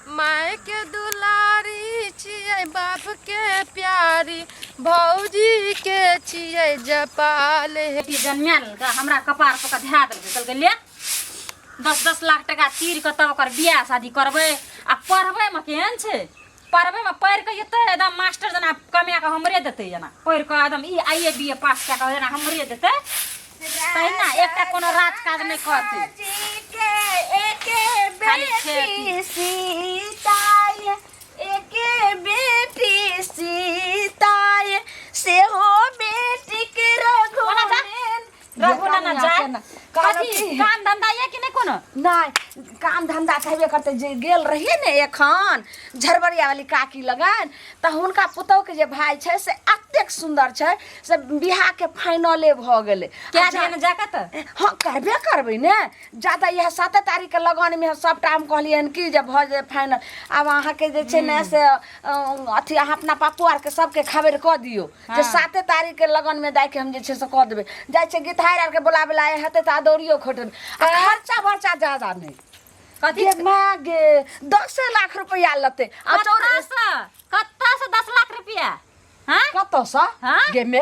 माय के दुलारी छियै बाप के प्यारी भौजी के छियै जपाल हे। बेटी जन्मा लेलकै हमरा कपार पर के धए देलकै कहलकै ले 10-10 लाख टका तीर के तब ओकर बियाह शादी करबै आ पढ़बैमे केहन छै पढ़बैमे पढ़ि कऽ एतै एकदम मास्टर जेना कमाए कऽ हमरे देतै जेना पढ़ि कऽ एकदम ई I A B ए पास कए कऽ जेना हमरे देतै तहिना एकटा कोनो राज काज नहि करतै खाली खेती। सीताय एके बेटी सीताय सेहो बेटी के कोना जा? रघुनेन रघु नाना जाय कहलहुँ कथी की? काम धंधा ये कि नहि कोनो नहि काम धंधा तऽ हेबे करतै जे गेल रहियै ने एखन झरबरिया वाली काकी लगन तऽ हुनका पुतहुके जे भाय छै से एतेक सुन्दर छै से बियाहके फाइनले भऽ गेलै क्या आ जा- ध्यान जाके तऽ हँ करबे करबै ने जादा इएह 7 तारीखके लगनमे सभटा हम कहलियनि कि जे भऽ जेतै फाइनल आब अहाँके जे छै ने से अथी अहाँ अपना पप्पो आरके सबके खबरि कऽ दियौ जे 7 तारीखके लगनमे दाइके हम जे छै से कऽ देबै जाइ छै गीतहारि आरके बोलाबै लए हेतै तऽ अदौरियो खोटबै आ खर्चा बर्चा जादा नहि कथी गे माय गे 10 लाख रुपैआ लेतै आ चौरी कतऽसँ कतऽसँ 10 लाख रुपैआ हाँ कतऽसँ हाँ? गे मे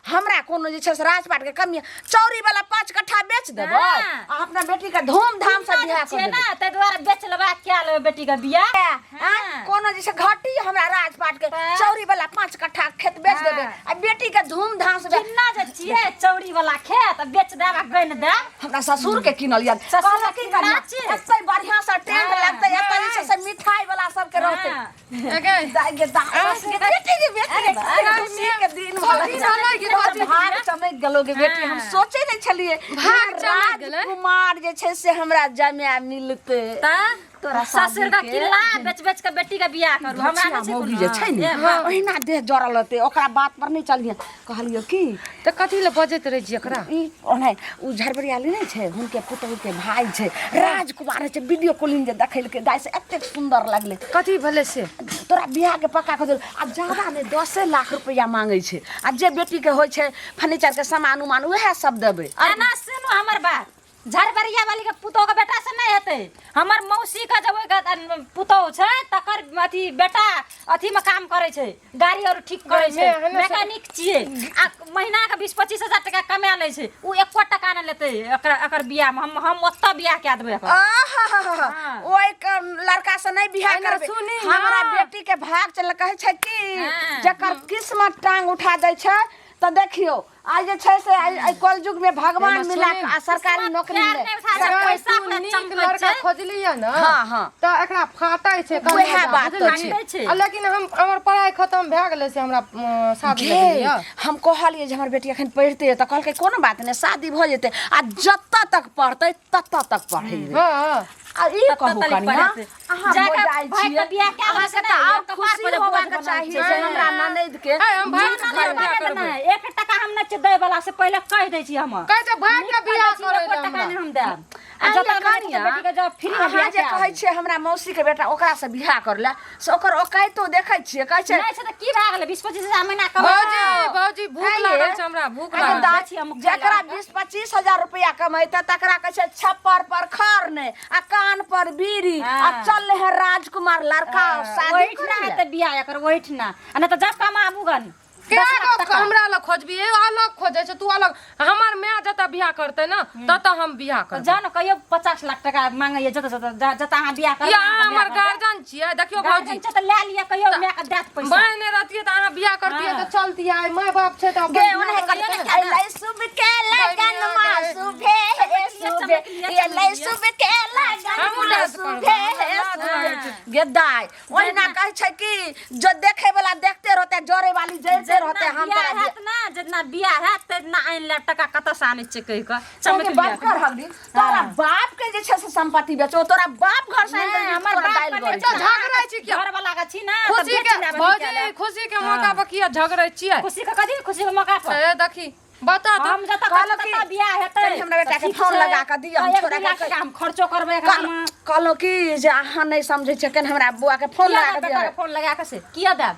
हमरा कोनो जे छै से राजपाट के कमी चौरी वाला 5 कट्ठा बेच देबै हाँ। आ अपना बेटी के धूमधाम से बियाह कर छै देबै ना ताहि दुआरे बेच लेबा क्या लेबै बेटी के बियाह हाँ? हाँ। कोनो जे छै घटी हमरा राजपाट के हाँ। चौरी वाला 5 कट्ठा खेत बेच देबै हाँ। आ बेटी के धूमधाम से बियाह- किन्ना जे छियै चौरी वाला खेत बेच देब आ गनि देब हमरा ससुर के किनल यार ससुर कहलक की के करिया किना छै? एते बढ़िया से टेंट हाँ। लगतै एते जे छै से मिठाई वाला सबके रहतै हाँ। एगे दाइ गे दाइ गे बेटी गे बेटी गे खुशी के दिन भऽ कथी भेलै गे, कथी? भाग चमकि गेलो गे बेटी हम हाँ। सोचै नहि छलियै भाग चमकि गेलै? राजकुमार जे छै से हमरा जमाय मिलतै तऽ तोरा ससुर के शादी के- किला बेच बेच के बेटी के बियाह करू हमरा बचिया नहि छै मौगी कोनो। जे छै ने ए, बाप। ओहिना देह जरल रहतै ओकरा बात पर नहि चलिहे कहलियो की तऽ कथी लए बजैत रहै छी एकरा ई ओनाहि उ झरबरियाली नहि छै हुनके पुतहुके भाय छै राजकुमार छै वीडियो कॉलिंग जे देखेलकै दाइ से एतेक सुन्दर लगलै कथी भेलै से तोरा बियाहके पक्का कऽ देल आ जादा नहि 10 लाख रुपैआ मांगै छै आ जे बेटीके होइ छै फर्नीचरके सामान उमान उएह सब देबै एना सुनू हमर बात झरबरिया वाली के पुतोह के बेटा से नहीं हेतै हमर मौसी के जब ओहि पुतोह छै तकर अथी बेटा अथी में काम करै छै गाड़ी और ठीक करै छै मैकेनिक छियै आ महीना के 20-25 हजार टका कमा लै छै उ एको टका नहि लेतै एकरा एकर बियाह में हम ओतऽ बियाह कए देबै एकर आहा ओहि लड़का से नहीं बियाह एना करबै सुनी ना। हमरा बेटी के भाग चल कहै छै कि हाँ। जकर किस्मत टांग उठा दै छै तऽ देखियौ आइ जे छै से आइ आइ कलयुग में भगवान एहिमे मिला सुनी। आ सरकारी नौकरी प्यार ले नहि उठा छै, पैसा तू पर नीक चमकै लड़का छै। खोजलियै ने हाँ, हाँ। तऽ एकरा फाटै छै उएह कलेजा, बात बुझलियै? छै। छै। आ लेकिन हम हमर पढ़ाइ खतम भए गेलै से हमरा शादी गे लगेलियै हम कहलियै जे हमर बेटी एखन पढ़िते तऽ कहलकै कोनो बात नहि शादी भऽ जेतै आ जतऽ तक पढ़तै ततऽ तक पढ़ेबै हँ आ ई ततऽ कहू तक कनिया पढ़ेतै। अहाँ जाके जाइ भाइके छियै बियाह कए लेबै अहाँके से तऽ नहि, आर कपार खुशी पर जे होबाक बोझ बनल चाही छै। जे हमरा ननैद के ए, हम भाइ नीक के घर बियाह नहि, करबै। नहि, एक टका हम नहि छियै दै वाला से पहिले कहि दै छी हम कहै छै भाइ के नीक बियाह करै छी, करै एको लए टका हमरा। नहि हम देब आ आ जतऽ ये कनिया कनिया, बेटी के जब फ्री में अहाँ बियाह जे कए कहै आबू। छियै हमरा मौसी के बेटा ओकरा से बियाह कर ले से ओकर औकातो देखै छियै कहै छै नहि छै तऽ की भए गेलै 20-25 हजार महीना कमाइ भौजी छै। भौजी भूख आइये। लागल छै हमरा भूख अरे लागल दाइ, छै। छी हम जकरा 20-25 हजार रुपया कमेतै तकरा कहै छै छप्पर पर खर नहि आ कान पर बीड़ी आ हाँ। चल है राजकुमार लड़का शादी ओहिठिना करै लए। हेतै बियाह एकर ओहिठिना आ नहि तऽ जब कमाबू गन के गो हमरा लग खोजबी ए अलग खोजै छै तू अलग हमर माय जतऽ बियाह करतै ने ततऽ हम बियाह करबै जाउ ने कहियो 50 लाख टका मांगैया जतऽ जतऽ जतऽ अहाँ बियाह करबै या अहाँ हमर गार्जियन छियै देखियौ भौजी गार्जियन छै तऽ लए लिअ कहियो माय के देत पैसा माय नहि रहतियै तऽ अहाँ बियाह करतियै हाँ। तऽ चलतियै आइ माय बाप छै तऽ अपन गे बियाह ओनाहे करतै करियौ ने। ने अइलै शुभ के लगन मा शुभे शुभे अइलै शुभ के लगन हमहूँ मा डांस करबै, शुभे हमरा लाज लागै शुभे गे दाइ ओहिना कहै छै कि जो देखे वाला देखते रहते जरे वाली जरते रहते हम बियाह तोरा हैत ना जितना बियाह हैत तितना आनि लेब टका कतऽ से आनै छियै कहि कऽ चमक चमक बात कर हबी तोरा बाप के जे छै से संपत्ति बेचो तोरा बाप घर से आनि नहि, देलकै, हमर तोरा बाप दालि कने गरै अच्छा, छै। झगड़ै छी किया? घर वाला के छी ना तऽ खुशी बेच के लेब भौजी निकालि। खुशी के मौका पर किया झगड़ै छियै खुशी के कथी खुशी के मौका पर ए देखी बता तऽ हम जतऽ कहलहुँ कहलहुँ कि ततऽ बियाह हेतै कनि हमरा बेटा के तऽ ठीक फोन छै। लगा कऽ दिअ, हम तऽ एक छोड़ा दू लाख के टका हम खर्चो करबै एकरामे कहलहुँ कि जे अहाँ नहि समझै छियै कनि हमरा बौआ के फोन किया लगा देब कऽ बेटा दिअ के फोन लगा कऽ से किया देब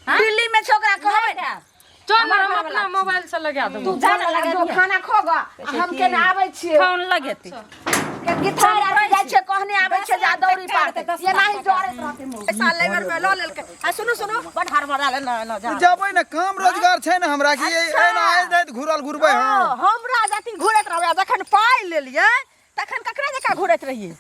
हाँ? दिल्ली में छै ओकरा कहबै नहि देब चल ने हमर हम घरवला अपना छी। मोबाइल से लगा देबो तू जा ना लगा जो दिअ। खाना खो ग हम केने आबै छियै फोन लगेतै कि थारी आर जाइ छै कहने आबै छै जा दौरी पार एनाही डरैत रहतै मौगी। पैसा लेबर में लऽ लेलकै। आ सुनू सुनू, बड हड़बड़ा ले न न जा। जेबै ने, काम रोजगार छै ने हमरा कि एना आइ जाइत घुरल घुरबै हम। हमरा जति घुरैत रहबै, आ जखन पाइ लेलियै तखन ककरा जकाँ घुरैत रहियै?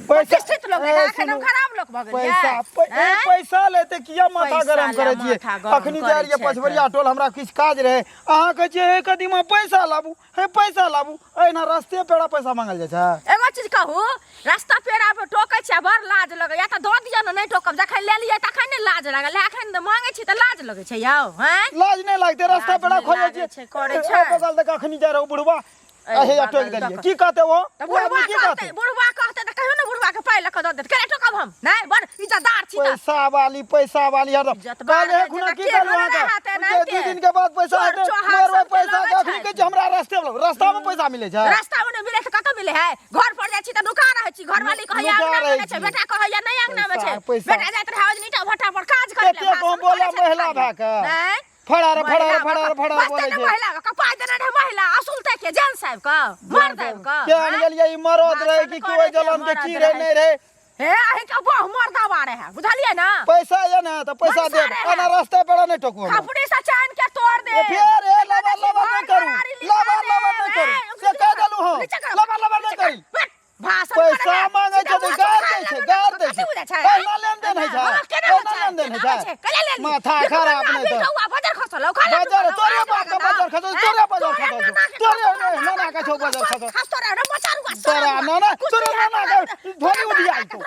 पैसा प्रतिष्ठित लोक ए, जकाँ। एखन हम सुनू, खराब लोक भऽ गेलियै? पैसा ए, आँय? पैसा लेते किया माथा पैसा गरम ला करै छियै? माथा गरम अखनी करै जाइ रहियै छै पछबरिया टोल, हमरा किछु काज रहै। अहाँ कहै छियै हे कदीमा पैसा लाबू, हे पैसा लाबू। एहिना रस्ते पेड़ा पैसा मांगल जाइ छै? एगो चीज कहू, रास्ता पेड़ा पर टोकै छियै बड़ लाज लगैया, तऽ दऽ दिअ ने, नहि टोकब। जखन लेलियै तखन ने लाज लागल, एखन तऽ मांगै छी तऽ लाज लगै छै यौ? हैं? लाज नहि लागतै? रास्ता लाज पेड़ा नहि खोजै लागै छियै छै, करै ए, छै। बगल दऽ कऽ अखनी जाइ रहौ बुढ़वा, ए, अहे बगल टोकि दऽ देलियै। कऽ। की कहतै ओ? तऽ ओ बुढ़वा आदमी की कहतै? कहतै? बुढ़वा कहतै तऽ कहियो ने बुढ़वा के पाइ लऽ कऽ दऽ देत। केना टोकब हम? नहि, बड़ इज्जतदार छी तऽ। पैसा वाली, पैसा वाली हरदम। इज्जतदार काल्हि रहै खुना छै की तऽ कहलहुँ के अहाँके रहतै जे एनाहिते? 2 दिन के बाद पैसा चोर हेतै, चोहार मरबै सबके पैसा लगै के। अखनी छै। कहै छै हमरा रास्ते रास्ता में पैसा मिलै छै। रास्ता में नहि मिलै छै, कतऽ मिलै है? घर पर जाइ छी तऽ नुका रहै छी। घरवाली कहैया नुका अंगना में रहै नहि छै, छी। बेटा कहैया नहि अंगना में छै। पैसा, पैसा। बेटा जाइत रहै ईंटा भट्टा पर काज करै कते कम बोला महिला भए कऽ फड़ार फड़ार फड़ार फड़ार बोलै छै। महिला के पाइ देने रहै महिला असुलते के जेन साहब के मर्द आबि कऽ केहन गेलियै? ई मरद रहै कि भाषण कोइ करै छै, जलन के मरद की रहै रहै। नहि रहै। हे, अहीं के बहु मर्दावा रहे, बुझलियै ना? पैसा ये ने तऽ पैसा पैसा देब। रहै। एना रास्ता पेड़ा नहि टोकू हमरा। खपड़ी से चाइन के तोड़ दे। ए, फेर ए लबर लबर नहि करू, लबर लबर नहि करू से कह देलहुँ हम। लबर लबर नहि करी। भाषण पैसा मांगे छै तऽ गार दै छै, गार दै छै। एहिना लेनदेन होइ छै, एहिना लेनदेन होइ छै। माथा खराब नहि तऽ। बजर तोरे बाप के बजर खसौ, तोरे बजर खसौ, तोरे नाना के छौ बजर खसौ। तोरा नाना, तोरे नाना के धोनी उधियाइ छौ।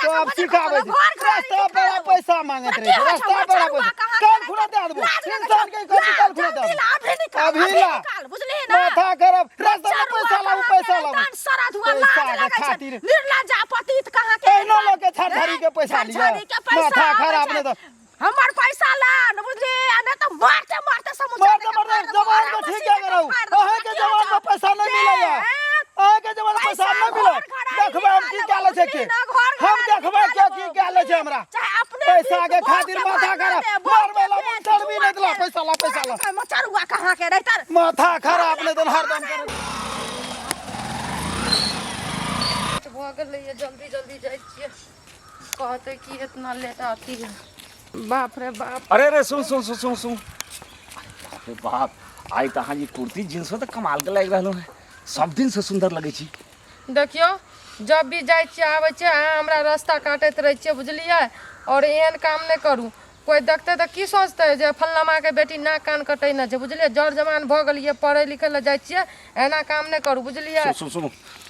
सब सिखाबै छै। रास्ता पेड़ा पैसा मांगैत रहै छै, रास्ता पेड़ा पैसा। काल खुना दए देबो इंसान के, कहै काल खुना दए देबो। अभी ला। बुझलिही ना? माथा खराब, रास्ता में पैसा लाबू, पैसा लाबू। पैसा पैसा के खातिर। निर्लज्जा पतित कहाँ के। एहनो लोक के छरझरी के पैसा लिअ। छरझरी के पैसा माथा आबै खराब छै। नहि तऽ। हमर पैसा ला न बुझली, आ नहि तऽ मारते मारते समूचा मारते मारते जवान के ठीक है करू। अहाँ के जवान में पैसा नहीं मिलैया, अहाँ के जवान में पैसा नहीं मिलत। देखबै हम की कए लै छै के, हम देखबै के की कए लै छै हमरा। पैसा के खातिर माथा खराब। मारबै ला मुंटर भी नहीं देला। पैसा ला, पैसा ला। मचरुआ कहाँ के रहता। माथा खराब नहि देल हरदम करे। भऽ गेलैए, जल्दी जल्दी जाइ छियै। कहतै कि इतना लेट आती है, बाप रे बाप। अरे अरे, सुन सुन सुन सुन सुन, बाप रे बाप, आइ तऽ अहाँ जी कुर्ती जींसो तऽ कमाल के लागि रहल है, सब दिन से सुंदर लगै छी। देखियौ, जब भी जाइ छियै आबै छियै, अहाँ हमरा रास्ता काटैत रहै छियै, बुझलियै? आओर एहन काम नहि करू। कोइ देखतै तऽ की सोचतै जे फल्लामाके बेटी नाक कान कटेने छै, बुझलियै? जर जवान भऽ गेलियै, पढ़ै लिखै लए जाइ छियै, एना काम नहि करू, बुझलियै? सुन सुन सुनू,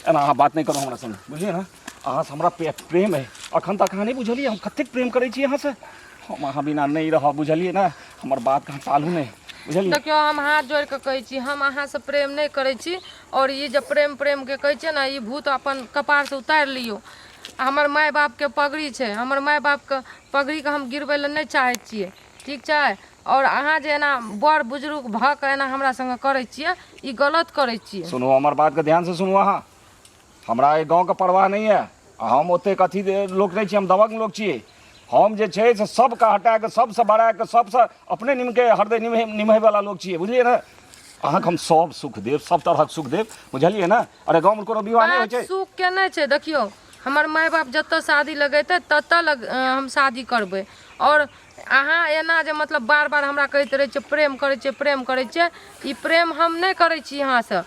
एना अहाँ बात नहि करू हमरा संगे, बुझलियै ने? अहाँसँ हमरा प्रेम है। अखन तक अहाँ नहि बुझलियै हम कतेक प्रेम करै छी अहाँसँ। हम अहाँ बिना नहि रहब, बुझलियै ने? हमर बात कहाँ टालू नहि, बुझलियै? देखियौ, हम हाथ जोड़ि कऽ कहै छी, हम अहाँसँ प्रेम नहि करै छी। आओर ई जे प्रेम प्रेमके कहै छियै ने, ई भूत अपन कपारसँ उतारि लियौ। हमर माय बापके पगड़ी छै, हमर माय बापके पगड़ीके हम गिरबै लए नहि चाहै छियै, ठीक छै? आओर अहाँ जे एना बड़ बुजुर्ग भऽ कऽ एना हमरा सङ्गे करै छियै, ई गलत करै छियै। सुनू, हमर बातके ध्यानसँ सुनू अहाँ। हमरा एहि गाँवके परवाह नहि यऽ आ हम ओतेक अथी लोक नहि छी, हम दबंग लोक छियै। हम जे छै से सबके हटा कऽ, सबसँ बढ़ा कऽ, सबसँ अपने निमके हरदय निमहे निमहैवला लोक छियै, बुझलियै ने? अहाँके हम सब सुख देब, सब तरहक सुख देब, बुझलियै ने? अरे, गाँवमे कोनो विवाह नहि होइ बात छै। सुख के नहि छै। देखियौ, हमर माय बाप जतऽ शादी लगेतै ततऽ लग हम शादी करबै। आओर अहाँ एना जे मतलब बार बार हमरा कहैत रहै छियै प्रेम करै छियै, प्रेम करै छियै, ई प्रेम हम नहि करै छी अहाँसँ।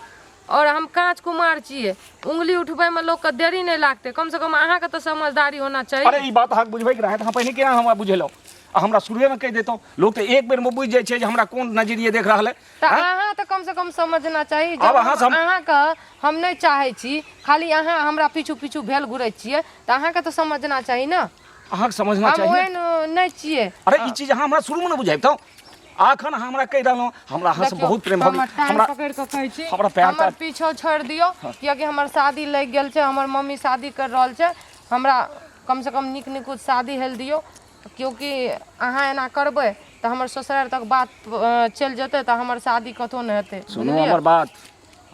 आओर हम काँच कुमार छियै, उंगली उठबैमे लोकके देरी नहि लागतै। कमसँ कम अहाँके तऽ समझदारी होना चाही। अरे, ई बात अहाँके बुझबैके रहै तऽ अहाँ पहिने केना हमरा बुझेलहुँ? आ हमरा शुरुएमे कहि देतहुँ। लोक तऽ एक बेरमे बुझि जाइ छै जे हमरा कोन नजरिए देख रहल है। तऽ आँय? अहाँ तऽ कमसँ कम समझना चाही। आब जब अहाँ हम अहाँके हम नहि चाहै छी, खाली अहाँ हमरा पीछू पीछू भेल घुरै छियै, तऽ अहाँके तऽ समझना चाही ने। अहाँके समझना हम चाही ने। ओहन नहि छियै। अरे, ई चीज अहाँ हमरा शुरूमे ने बुझाबितहुँ। अखन अहाँ हमरा कहि रहलहुँ, हमरा अहाँसँ देखियौ, बहुत प्रेम भऽ हमर गेल। टांग हमरा पकड़ि कऽ कहै छी, हमरा प्यार हमर पीछो छोड़ि दियौ, कियाकि हमर शादी लागि गेल छै, हमर मम्मी शादी करि रहल छै। हमरा कमसँ कम नीक निकुत शादी हेल दियौ, क्योंकि अहाँ एना करबै तऽ हमर ससुरारि तक बात चलि जेतै, तऽ हमर शादी कतहु नहि हेतै। सुनू बुझलियै? हमर बात,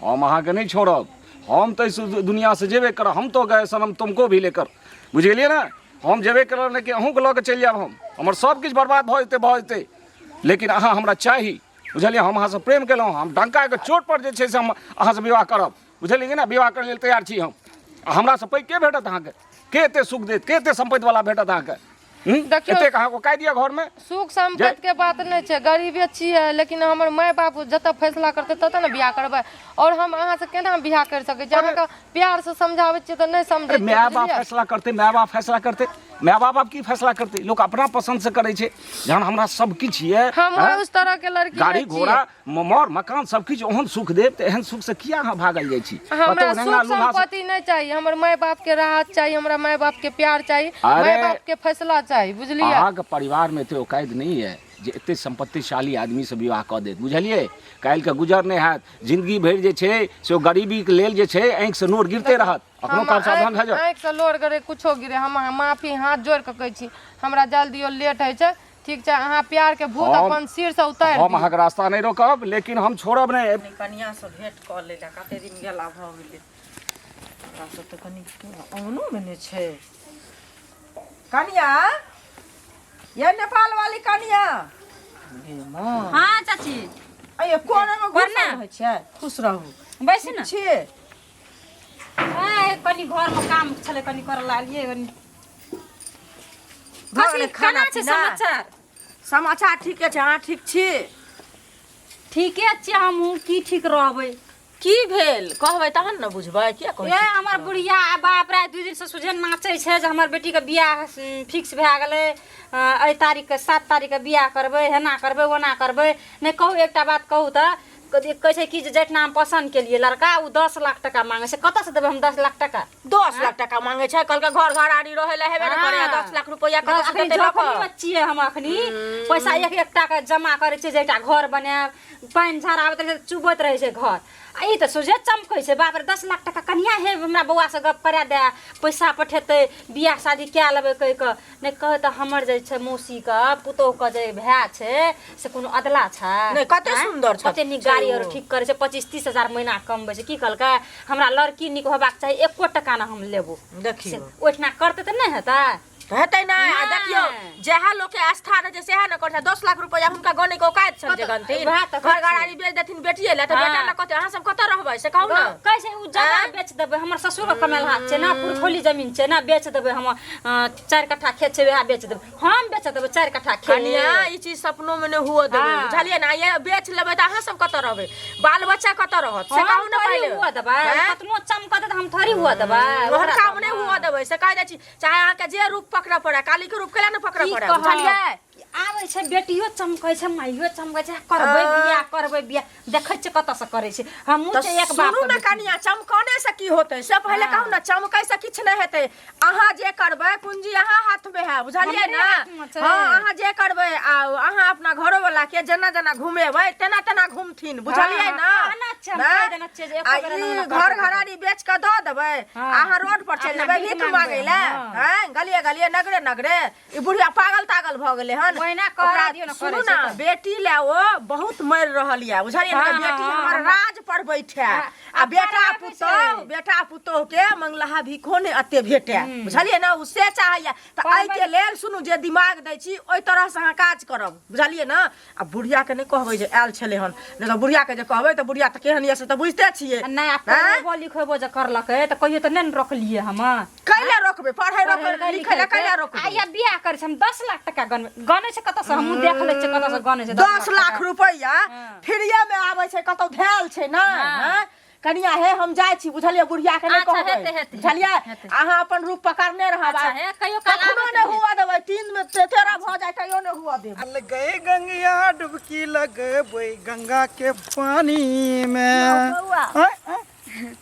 हम अहाँके नहि छोड़ब। हम तऽ इस दुनियासँ जेबे करब। हम तो गए सनम तुमको भी लेकर, बुझि गेलियै ने? हम जेबे करब, लेकिन अहूँके लऽ कऽ चलि जायब हम। हमर सब किछु बर्बाद भऽ जेतै, भऽ जेतै, लेकिन अहाँ हमरा चाही, बुझलियै? हम अहाँसँ प्रेम केलहुँ। हम डंकाके चोट पर जे छै से हम अहाँसँ विवाह करब, बुझलियै कि ने? विवाह करै लेल तैयार छी हम। आ हमरासँ पैघ के भेटत अहाँके के एते सुख देत के एते सम्पत्ति वाला भेटत अहाँके देखियौ- एतेक अहाँके काटि दिअ घरमे सुख सम्पत्ति के बात नहि छै गरीबे छियै लेकिन हमर माय बाप जतऽ फैसला करतै ततऽ ने बियाह करबै आओर हम अहाँसँ केना बियाह करि सकै छी अहाँके प्यारसँ समझाबै छियै तऽ नहि समझै अरे छियै, माय बाप बुझलियै? फैसला करतै माय बाप फैसला करतै माय बाप आब की फैसला करतै लोक अपना पसन्द से करै छै जहन हमरा सब किछु यऽ हम हँ? उस तरह के लड़की गाड़ी नहि छियै। घोड़ा मर मकान सब किछु ओहन सुख देब तऽ एहन सुख से किया अहाँ भागल जाइ छी हमरा कतौ रेंगा सुख लूल्हा से- संपत्ति नहि चाही हमर माय बाप के राहत चाही हमरा माय बाप के प्यार चाही अरे- माय बाप के फैसला चाही बुझलियै अहाँके परिवारमे एते औकादि नहि यऽ जे एते सम्पत्तिशाली आदमीसँ विवाह कऽ देत बुझलियै काल्हिके गुजर नहि हैत जिंदगी भरि जे छै से ओ गरीबीके लेल जे छै आँखिसँ नोर गिरते रहत अखनो काम सावधान भए जाउ आँखिसँ लोर गिरे कुछो गिरे हम अहाँ माफी हाथ जोड़ि कऽ कहै छी हमरा जल्दी लेट होइ छै ठीक छै अहाँ प्यारके भूत अपन सिरसँ उतारि हम दियौ अहाँके रास्ता नहि रोकब लेकिन हम छोड़ब नहि कनियाँसँ भेँट कऽ लै लए कते दिन गेला भऽ गेलै हमरा सब तऽ कनि अङ्गनोमे नहि छै कनियाँ ये नेपाल वाली कनियाँ हे माँ हाँ चाची अये कोन प्रणाम। रहै छै खुश रहू बैसू ने छी ए, कनि घरमे काम छलै कनि करऽ लागलियै कनि भऽ गेलै कथी खाना केना छै पीना? समाचार समाचार ठीके छै अहाँ ठीक छी ठीके छियै हमहूँ की ठीक रहबै की भेल कहबै तहन ने बुझबै किया कहै ए छी? हमर बुढ़िया आ बाप रे दू दिनसँ सुझे नाचै छै जे हमर बेटीके बियाह फिक्स भए गेलै एहि तारीखके 7 तारीखके बियाह करबै एना करबै ओना करबै नहि कहू एकटा बात कहू तऽ कहै छै कि जे जहिठिना हम पसन्द केलियै लड़का ओ 10 लाख टका मांगै छै कतऽसँ देबै हम 10 लाख टका 10 लाख टका मांगे छै कहलकै घर घराड़ी रहै लए हेबे ने करे हाँ। 10 लाख रुपया कतऽ से अखनी देतै लऽ कऽ? झोपड़ीमे छियै हम अखनी पैसा एक एक टाका जमा करै छियै जे एकटा घर बनायब पानि झाड़ आबैत रहै छै तऽ चुबैत रहै छै घर आ ई तऽ सोझे चमकै छै बाप रे 10 लाख टका कनिया हे हमरा बौआसँ गप करा दए पैसा पठेतै बियाह शादी कए लेबै कहि कऽ नहि कहै तऽ हमर जे छै मौसीके पुतोहुके जे भाय छै से कोनो अदला छै नहि, कते आँय? सुन्दर छै। कते नीक गाड़ी आर ठीक करै छै 25-30 हजार महीना कमबै छै की कहलकै हमरा लड़की नीक होबाक चाही एको टका ना हम लेबो देखियौ से ओहिठिना करतै तऽ नहि हेतै तऽ हेतै नहि आ नहि। देखियौ जएह लोकके आस्था रहै छै सएह ने करै छै 10 लाख रुपया हुनका गनै के औकात छनि जे गनथिन वएह तऽ घर कहै छी। घराड़ी बेच देथिन बेटिए लए तऽ हाँ। बेटा लए कहतै अहाँ सब कतऽ रहबै से कहू ने कहै छै ओ जगह आँय? बेच देबै हमर ससुरके कमायल हाथ छै ने पुरखौली जमीन छै ने बेच देबै हम 4 कट्ठा खेत छै वएह बेच देबै हम बेच देबै 4 कट्ठा खेत कनिया ई चीज सपनो में नहि हुअ देबै हाँ। बुझलियै ने ये बेच लेबै तऽ अहाँ सब कतऽ रहबै बाल बच्चा कतऽ रहत से हम कहू ने थोड़ी पहिले हुअ देबै आँय? कतनो चमकतै तऽ हम थोड़ी हुअ देबै ओहन ओकरा काम नहि हुअ देबै से कहि दै छी चाहे अहाँके जे रूप पकड़ऽ पड़ै काली के रूप केला ने पकड़ऽ की पड़ै कहब? बुझलियै आबै छै बेटियो चमकै छै माइयो चमकै छै करबै बियाह करबै बियाह देखै छियै कतऽ से करै छै हमहूँ तऽ छै एक बाप सुनू के ने बेटी। कनिया चमकने से की होतै से पहिले कहू ने चमकै से किछु नहि हेतै अहाँ जे करबै पूंजी अहाँ हाथ में है बुझलियै हमरे ने हाथमे छै। हँ अहाँ जे करबै आ अहाँ अपना घरो वाला के जेना जेना घुमेबै तेना तेना घुमथिन बुझलियै हँ, ने कहना छै, हम ने? कहि देने छियै जे एको आ बेरा ई नहि घर करबै। घराड़ी बेच कऽ दऽ देबै हँ। अहाँ रोड पर चलि अपना जेबै भीख भीख मांगै मांगबै, लए हँ। हँ गलिये गलिये नगरे नगरे ई बुढ़िया पागल तागल भऽ गेलै हन ओहिना करा ओकरा दियौ ने, सुनू करै छै ने तऽ। बेटी लए ओ बहुत मरि रहल यऽ बुझलियै ने हँ, बेटी हँ, हमर हँ। राज पर बैठे हँ, आ बेटा पढ़ाबै पुतोह छै। बेटा पुतोह के मंगलाहा भीखो नहि एते भेटे बुझलियै ने ओ से चाहैया तऽ एहिके लेल सुनू जे दिमाग दै छी ओहि तरहसँ अहाँ काज करब बुझलियै ने आ बुढ़िया के नहि कहबै जे आयल छलै हन नहि तऽ बुढ़िया के जे कहबै तऽ बुढ़िया तऽ केहन यऽ से तऽ बुझिते छियै आ नहि आ आँय? पढ़ेबो लिखेबो जे करलकै तऽ कहियो तऽ नहि ने रोकलियै हम कैला रोकबै पढ़ै रोकबै पढ़ेलकै, लिखै लए कैला लिखेलकै। रोकबै आ या बियाह करै छै हम 10 लाख टका गनबै गनै छै कतऽसँ हमहूँ देख लै छियै कतऽसँ गनै छै 10 लाख रुपैआ हाँ। फ्रीए में आबै छै कतौ धैल छै ने हाँ। हाँ? कनिया हे हम जाइ छी बुझलियै बुढ़िया के नहि अच्छा, कहबै हेतै, हेतै, बुझलियै हेतै। अहाँ अपन रूप पकड़ने रहब अच्छा, हे, कहियो काल कखनो आबैत नहि रहियै। हुआ देबै 3 में 13 भऽ जाय तैयो नहि हुआ देब लगै गंगिया डुबकी लगबै गंगा के पानी में बौआ। आँय, आँय,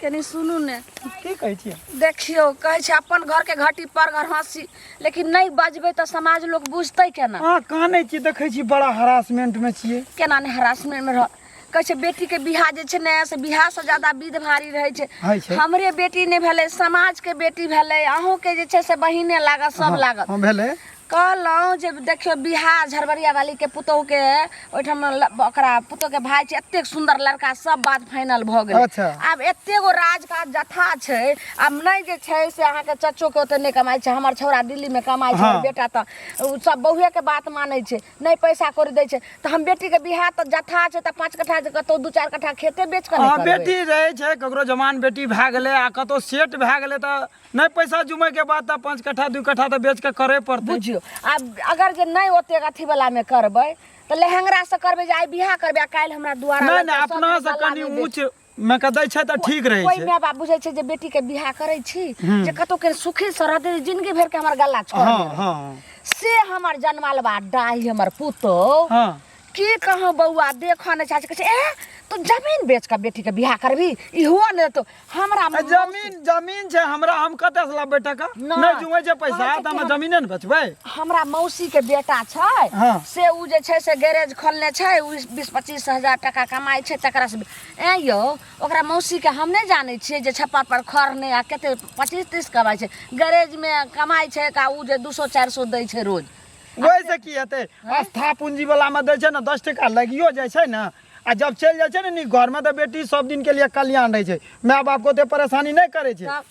कनि सुनू ने की कहै छियै देखियौ कहै छै अपन घरके घटी पर घर हँसी लेकिन नहि बजबै तऽ समाज लोक बुझतै केना अहाँ कानै छी देखै छी बड़ा हरासमेंट में छियै केना नहि हरासमेंटमे रह कहै छै बेटीके बियाह जे छै ने से बियाहसँ ज्यादा विध भारी रहै छै होइ छै। हमरे बेटी नहि भेलै समाजके बेटी भेलै अहूँके जे छै से बहिने लागत सब लागत हँ भेलै कहलहुँ जे देखियौ बिहार झरबरिया वाली के पुतोह के ओहिठाम ओकरा पुतोह के भाई छै, एतेक सुंदर लड़का, सब बात फाइनल भऽ गेलै। अच्छा। आब एते गो राज काज जथा छै, आब नहि जे छै से अहाँके चचो के ओते नहि कमाइ छै, हमर छौड़ा दिल्ली मे कमाइ छै, हमर बेटा तऽ ओ सब बहुए के बात मानै छै, नहि पैसा कौड़ी दै छै, तऽ हम बेटी के बियाह तऽ जथा छै तऽ 5 कट्ठा जे कतौ 2-4 कट्ठा खेते बेच कऽ नहि हँ करबै। बेटी रहै छै, ककरो जवान बेटी भए गेलै आ कतौ सेट भए गेलै तऽ नहि पैसा जुमै के बाद तऽ 5 कट्ठा 2 कट्ठा तऽ बेच के करे पड़तै। बुझियौ आब अगर जे नहि ओतेक अथी वाला मे करबै तऽ लहंगरा से करबै जे आइ बियाह करबै आ काल्हि हमरा दुआरा नहि लगतै, नहि सब अपना से गला कनि मे ऊँच मे के दै छै तऽ ठीक रहै कोइ छै। माय बाप बुझै छै जे बेटी के बियाह करै छी जे कतौ के सुखी से रहतै, जिंदगी भरि के हमर गला छोड़ हँ देबै। हँ से हमर जनमल बा डाही हमर पुतोह, हँ की कहूँ बौआ, देखऽ नहि चाहै छै, कहै छै ए तू जमीन बेच कऽ बेटी के बियाह करबी, इहो नहि तो हमरा जमीन जमीन छै हमरा, हम कतऽ से लाबबै टका? नहि। नहि जुमै छै पैसा कहै छै तऽ कि हम जमीने ने बेचबै। हमरा मौसी के बेटा छै, हाँ। से उ जे छै से गैरेज खोलने छै, उ 20-25 हजार टका कमाइ छै, तकरा से ऐं यौ ओकरा मौसी के हम नहि जानै छियै जे छप्पर पर खर नहि आ कते 25-30 कमाइ छै, गैरेज मे कमाइ छै आ उ जे 200-400 दै छै रोज। ओहिसँ की हेतै? आस्था पूंजी वाला मे दै छै ने 10 टका लगियो जाइ छै ने, आ जब चलि जाइ छै ने नीक घरमे तऽ बेटी सब दिन के लिए कल्याण रहै छै, माय बाप के ओते परेशानी नहि करै छै। तब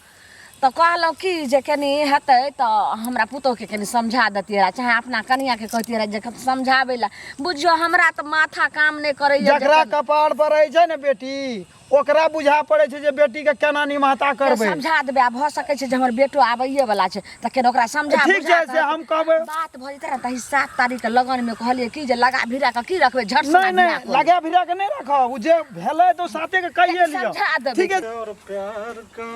तऽ कहलहुँ की जे कनि हेतै तऽ हमरा पुतोहके कनि समझा देतियै रहए, चाहे अपना कनिआँके कहतियै रहए जे समझाबै लए। बुझियौ हमरा तऽ माथा काम नहि करैए। जकरा कपार पर रहै छै ने बेटी, ओकरा बुझा पड़ै छै जे बेटी के केना निमाहता करबै। समझा देबै, आ भऽ सकै छै जे हमर बेटो आबैए वाला छै तऽ केना ओकरा समझा ठीक बुझा छै, से हम कहबै। बात भऽ जेतै ने। तही 7 तारीख के लगन मे कहलियै की जे लगा भिड़ा के की रखबै, झट नहि नहि लगा भिड़ा के नहि राखब, ओ जे भेलै तऽ 7 के कहिए लिअ। समझा देबै। ठीक है। और प्यार का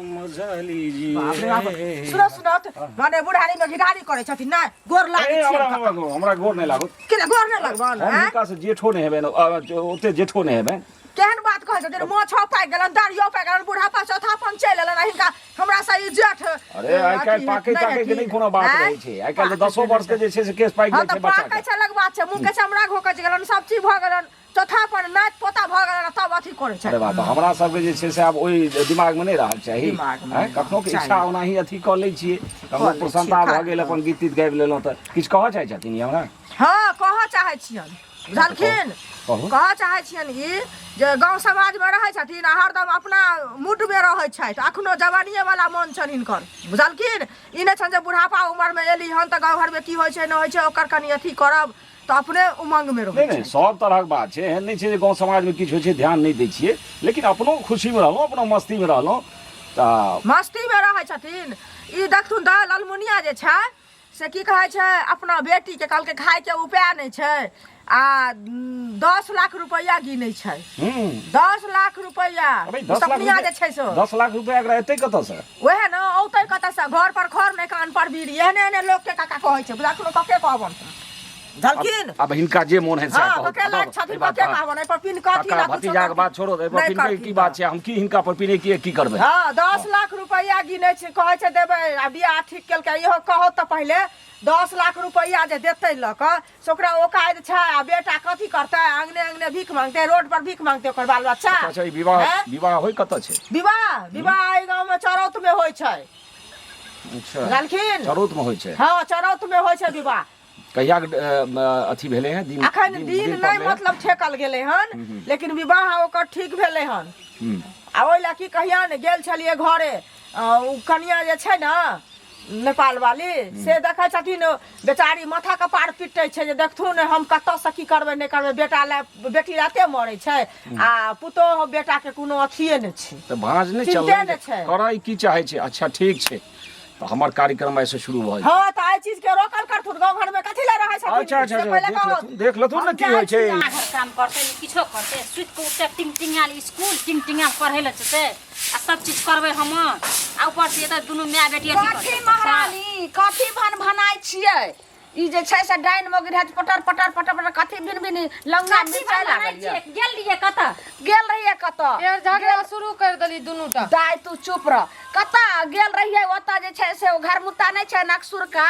मजा लीजिए। सुनो सुनो, माने बुढ़ारी में घिढारी करै छथिन ना, गोर लागै ए, छियनि। हमरा हमरा गोर नहि लागत। केना गोर नहि लगबन? हम आँय? हिनका से जेठो नहि हेबनि, ओते जेठो नहि हेबनि। केहन बात कहै छथिन? मोछो पाकि गेलनि, दाढ़ियो पाकि गेलनि, बुढ़ापा चौथापन चलि एलनि आ हिनका हमरा से ई जेठ। अरे आइ काल्हि पाकै ताकै के नहि कोनो बात आँय? रहै छै, आइ काल्हि तऽ 10 वर्ष के जे छै से केस पाकि हँ जाइ तऽ छै बच्चा पाकै के। छै अलग बात छै, मुँह के चमड़ा घोकच गेलनि, सब चीज भऽ गेलनि, चौथापन नाति पोता भऽ गेलनि, तब अथी करै छै। अरे बात हमरा सबके जे छै से आब ओहि दिमागमे नहि रहक चाही। दिमागमे आँय, कखनो के चाही। इच्छा ओनाही अथी कऽ लै छियै, कखनो लै छियै, प्रसन्नता भऽ खा गेल अपन गीत तीत गाबि लेलहुँ। तऽ किछु कहऽ चाहै छथिन ई हमरा? हँ कहऽ चाहै छियनि, बुझलखिन? कहू। कहऽ चाहै छियनि ई जे गाँव समाजमे रहै छथिन आ हरदम अपना मूडमे रहै छथि, अखनो जवानिए वाला मन छनि हिनकर, बुझलखिन? ई नहि छनि जे बुढ़ापा उमरमे एली हन तऽ गाँव घरमे की होइ छै नहि होइ छै ओकर कनि अथी करब, तऽ अपने उमंगमे रहै नहि नहि छथि। सब तरहक बात छै, एहन नहि छै जे गाँव समाजमे किछु होइ छै ध्यान नहि दै छियै, लेकिन अपनो खुशीमे रहलहुँ, अपनो मस्तीमे रहलहुँ। तऽ मस्तीमे रहै छथिन ई। देखथुन तऽ ललमुनिया जे छै से की कहै छै, अपना बेटीके कहलकै खायके उपाय नहि छै आ 10 लाख रुपैआ गिनै छै। 10 लाख रुपैआ अबे 10 लाख सपनिया जे छै से 10 लाख रुपैआ एकरा एतै कतऽसँ? वएह ने, औतै कतऽसँ? घर पर खर नहि कान पर बीड़ी, एहने एहने लोकके काका कहै छै, बुझलखुन? कके कहबन, बुझलखिन? आब हिनका जे मोन है हँ कके लायक छथिन, कके कहबन? एहि पर पिन कथी काका ला कुछो भतीजाके बात छोड़ो, एहि पर नहि पिनके की करथिन बात छै? हम की हिनका पर पिने की की करबै? हँ 10 लाख रुपैआ गिनै छै, कहै छै देबै आ बियाह ठीक केलकै। इहो कहो तऽ पहिले 10 लाख रुपैआ जे देतै लऽ कऽ से ओकरा ओकाद छै? आ बेटा कथी करतै? आंगने आंगने भीख मांगतै, रोड पर भीख मांगतै ओकर बाल बच्चा? अच्छा ई विवाह हैं? विवाह होइ कतऽ छै? विवाह विवाह एहि गाँव मे चरौत मे होइ छै। अच्छा बुझलखिन? चरौत मे होइ छै। हँ चरौत मे होइ छै विवाह। कहिया के, अथी भेलै हँ दिन? अखन दिन नहि पड़लै हँ? मतलब ठेकल गेलै हन, लेकिन विवाह ओकर ठीक भेलै हन। आ ओहि लए की कहिया ने गेल छलियै घरे, ओ कनिया जे छै ने नेपाल वाली, से देखै छथिन बेचारी माथा कपार पिटै छै जे देखथुन हम कतऽसँ की करबै नहि करबै, बेटा लए बेटी राते मरै छै आ पुतोह बेटाके कोनो अथिये नहि छै। तऽ भाँज नहि चिन्ते चललै नहि छै। करै की चाहै छै? अच्छा ठीक छै, तऽ हमर कार्यक्रम आइसँ शुरू भऽ जेतै। हँ तऽ एहि चीजके रोकल करथुन, गाँव घरमे कथी लए रहै छथिन अच्छा अच्छा से अच्छा पहिले देख कहू। लेथुन, देख लेथुन ने हम की होइ छै। जाइ घर काम करतै ने किछो करतै, सुति कऽ उठतै टिंग टिंगाल स्कूल टिंग टिंगाल पढ़ै लए जेतै आ सब चीज करबै हम, आ ऊपर से एतऽ दुनू माय बेटी अथी कथी करतै। महारानी कथी भन भनाइ छियै? ई जे छै से डाइन मोगिर हैत, पटर पटर पटर पटर कथी भिन भिन लौंगा कथी मिरचाइ भन लागल छियै? यऽ। गेल रहियै कतऽ? गेल रहियै कतऽ? फेर झगड़ा शुरू कर देली दुनू टा। दाय तू चुप रह। कतऽ गेल रहियै? ओतऽ जे छै से ओ घरमुत्ता नहि छै नक्सुरका,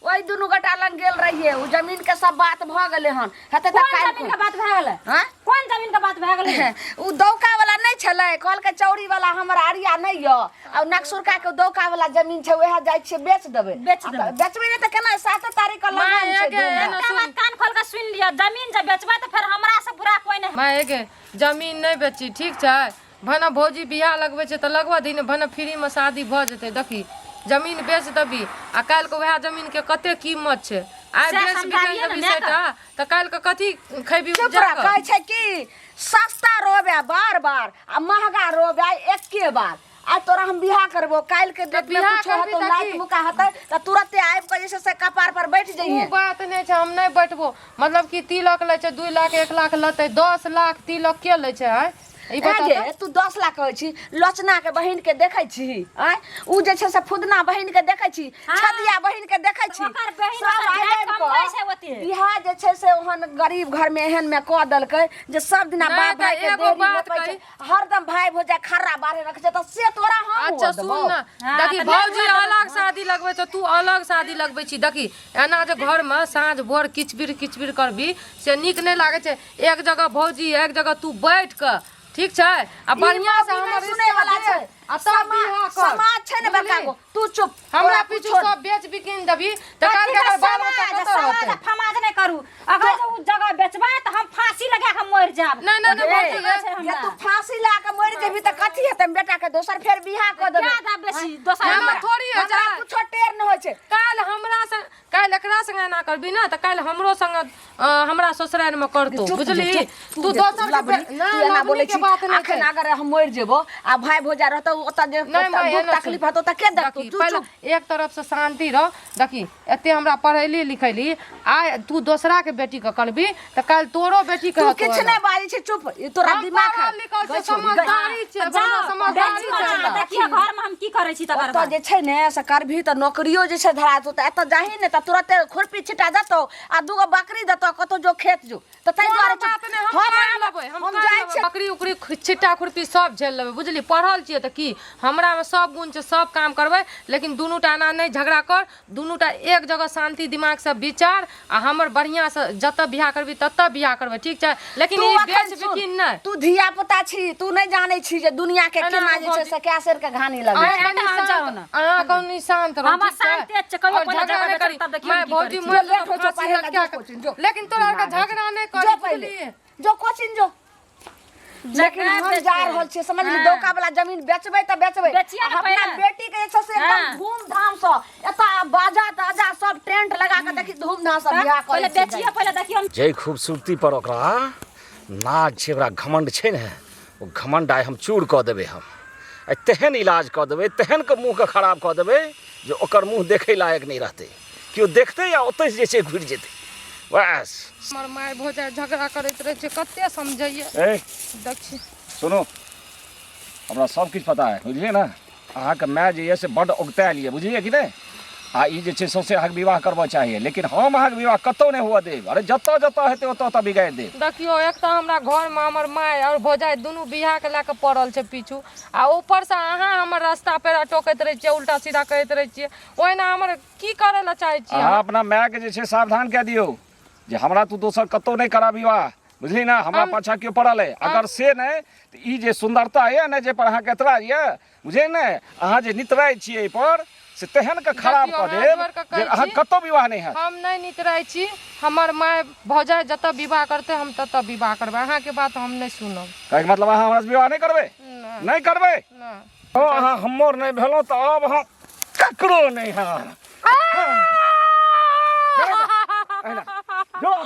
ओहि दुनू गोटा लग गेल रहियै। ओ जमीन के सब बात भऽ गेलै हन, हेतै तऽ कोन काल्हि जमीन के बात भए गेलै? आँय? कोन जमीन के बात भए गेलै? उ दौका वाला नहि छलै, कहलकै चौरी वाला हमर आरिया नहि यऽ, आ नकसुरका के दौका वाला जमीन छै, वएह जाइ छियै बेच देबै। बेच देबै। बेचबै नहि तऽ केना? 7 तारीख के माय लगन छै गे, धूमधाम। एना एकटा बात कान खोल के सुनि लिअ, जमीन जे बेचबै तऽ फेर हमरा से बुरा कोई नहि। माय गे, जमीन नहि बेची, ठीक छै? भने भौजी बियाह लगबै छै तऽ लगबऽ दही ने, भने फ्रीमे शादी भऽ जेतै। देखी, जमीन बेच देबी आ काल्हिके वएह जमीनके कते कीमत छै। आइ सएह बेच बिकनि समझाबियौ ने देबी मायके। सेटा तऽ काल्हिके कथी खैबी चुप उपजा रह। कऽ? कहै छै कि सस्ता रोबे बार बार आ महगा रोबे एके बार। आइ तोरा हम बियाह करबो, काल्हि के डेट में बियाह कुछो करबी हेतौ, तऽ लाइत की? मुका हेतै तऽ तुरते आबि कऽ जे छै से कपार पर बैठ जइहे। ओ बात नहि छै, हम नहि बैठबो। मतलब कि तिलक लै छै 2 लाख, 1 लाख लेतै, 10 लाख तिलक के लै छै? आँय, ई बता गे तऽ। तू 10 लाख कहै छी, लोचना के बहिन के देखै छी? आँय, उ जे छै से फुदना बहिन के देखै छी, छदिया बहिन के देखै छी? ओकर बहिन सब ओकर आबि भाय आबि कमबै कऽ छै ओते। बियाह जे छै से ओहन गरीब घर में एहन में कऽ देलकै जे सब दिना नहि बाप तऽ भाई के एगो देरी बात रोपै छै, कही। हरदम भाई भौजाई खर्रा बाढ़े रखै छै, तऽ से तोरा हम अच्छा हुअ सुन देबौ? ने, हाँ, देखी तऽ नहि भौजी हुअ देबौ। अलग शादी लगबै छै, तू अलग शादी लगबै छी। देखी, एना जे घरमे साँझ भोर किचबिर किचबिर करबी से नीक नहि लागै छै। एक जगह भौजी, एक जगह तू बैठ कऽ, ठीक छै? आ ई बढ़िआँ से मौगी नहि हमर सुनै रिश्ता वाला दे छै। आ तब बियाह कर। समाज छै ने बड़का बुझली? गो, तू चुप, हमरा तोरा पीछू कुछो सब बेच बिकिन देबी तऽ कथी काल्हि के के बाल बच्चा समाज कतऽ समाज रहतै? फमाज नहि करू। अगर जे उ जगह बेचबै तऽ हम फांसी लगा के मरि जायब। नहि नहि नहि ओते भौजी, जगह छै जे हमरा। तू फांसी ला के मरि जेबही तऽ कथी हेतै? बेटा के दोसर फेर बियाह कऽ देबै। क्या दाब बेसी दोसर हमरा बियाह? थोड़ी होइ हमरा छै। कुछो टेर नहि होइ छै। काल्हि हमरा संग, काल्हि एकरा संगे एना करबी ने तऽ काल्हि हमरो संग हमरा ससुरारिमे करतौ, चुप बुझली? चुप, तू जे दोसर के लबड़ी, ना, तू एना लबड़ी बोलै के छी। बात नहि अखन छै। अगर हम मरि जेबो आ भाय भौजा रहतौ ओतऽ जे नहि माय, दुख एना सुन। तकलीफ हेतौ तऽ के देखतौ? देखी तू पहिले चुप। एक तरफ से शान्ति रह। देखी, एते हमरा पढ़ैली लिखैली, आइ तू दोसरा के बेटी के करबी तऽ काल्हि तोरो बेटी के तू हेतौ किछु एना। नहि बाजै छी, चुप। ई तोरा हम दिमाग पढ़ल खराब। लिखल गै छियै, छोरी, गै। समझदारी छियै, तऽ जाउ, बढ़िआँ समझदारी बेच छै कऽ हमरा। देखियौ घरमे हम की करै छी तकर ओतऽ बाद। जे छै ने से करबही तऽ नौकरियो जे छै धरा देतौ, तऽ एतऽ जाही ने तऽ तुरते खुरपी छिटा देतौ आ दूगो बकरी देतौ, कतौ जो खेत जो, तऽ ताहि कोनो दुआरे बात नहि, हम हम कर लेबै, हम हम कर जाइ लेबै। छियै। बकरी उकरी छिट्टा खुरपी सब झेल लेबै, बुझली? पढ़ल छियै तऽ की, हमरामे सब गुण छै, सब काम करबै। लेकिन दुनू टा एना नहि झगड़ा कर, दुनू टा एक जगह शान्ति दिमागसँ विचार आ हमर बढ़िआँसँ जतऽ बियाह करबी ततऽ बियाह करबै, ठीक छै? लेकिन तू ई अखन बेच सुन, बिकिन नहि। तू धिया पुता छी, तू नहि जानै छी जे दुनिया के एना केना नहि जे छै भौजी। से कै सेर के घानी लगै अहाँ छै। कनि अहाँ शान्त जाउ ने। अहाँ कनि शान्त रहू, हम ठीक छै? शान्ते छियै, कहियो और पहिले झगड़ा जगह नहि बेचब करी। तब देखियौ माय हम की भौजी करै छी। मरि जो लेट होइ छौ फांसी पढ़ै लए, लटका जो कऽ। कोचिंग, जो। लेकिन तोरा आरके झगड़ा नहि जो करी, पहिले बुझलियै? जो कोचिंग जो। लेकिन जगह हम बेचबै। जा रहल छियै, समझली? हाँ। दौका वाला जमीन बेचबै तऽ बेचबै। बेचिए आ ने अपना पहिले। बेटी के जे छै से एकदम हाँ। धूमधाम से एतऽ बाजा ताजा सब टेंट लगा के देखी धूमधाम से बियाह करै पहिले छियै। बेचिए, पहिले देखियौ हम। जाहि खूबसूरती पर ओकरा नाज छै, ओकरा घमंड छै ने, ओ घमंड आइ हम चूर कऽ देबै। हम आइ तेहन इलाज कऽ देबै, तेहन के मुँहके खराब कऽ देबै जे ओकर मुँह देखै लायक नहि रहतै। केओ देखतै आ ओतहि जे छै घुरि जेतै, बस। हमर माय भौजाइ झगड़ा करैत रहै छै, कते समझैयै। ए देखी, सुनू, हमरा सब किछु पता है, बुझलियै ने? अहाँके माय जे यऽ से बड्ड औगतायल यऽ, बुझलियै कि नहि? आ ई जे छै सौंसे अहाँके विवाह करबऽ चाहैए, लेकिन हम अहाँके विवाह कतहु नहि हुअ देब। अरे जतऽ जतऽ हेतै ओतऽ ओतऽ बिगाड़ि देब। देखियौ, एक तऽ हमरा घरमे हमर माय आओर भौजाइ दुनू बियाहके लए कऽ पड़ल छै पीछू, आ ऊपरसँ अहाँ हमर रास्ता पेड़ा टोकैत रहै छियै, उल्टा सीधा कहैत रहै छियै। ओहिना हमर की करै लए चाहै छियै? अहाँ अपना मायके जे छै सावधान कए दियौ जे हमरा तू दोसर कतहु नहि करा विवाह, बुझली ने? हमरा पाछा केओ पड़ल अइ। अगर से नहि तऽ ई जे सुन्दरता यऽ ने, जे पर अहाँके एतराज यऽ, बुझलियै ने, अहाँ जे नितराइ छियै एहिपर, से तेहन के खराब देखियौ, कऽ हाथ देब जोड़ि कऽ जे कहै अहाँ छी। कतहु विवाह नहि हैत। हम नहि नितराइ छी। हमर माय भौजाइ जतऽ विवाह करतै हम ततऽ विवाह करबै। अहाँके बात हम नहि सुनब। कहैके मतलब अहाँ हमरा से विवाह नहि करबै? नहि। नहि करबै? नहि। हँ, अहाँ हमर नहि भेलहुँ तऽ आब हम ककरो नहि। हाँ, जो।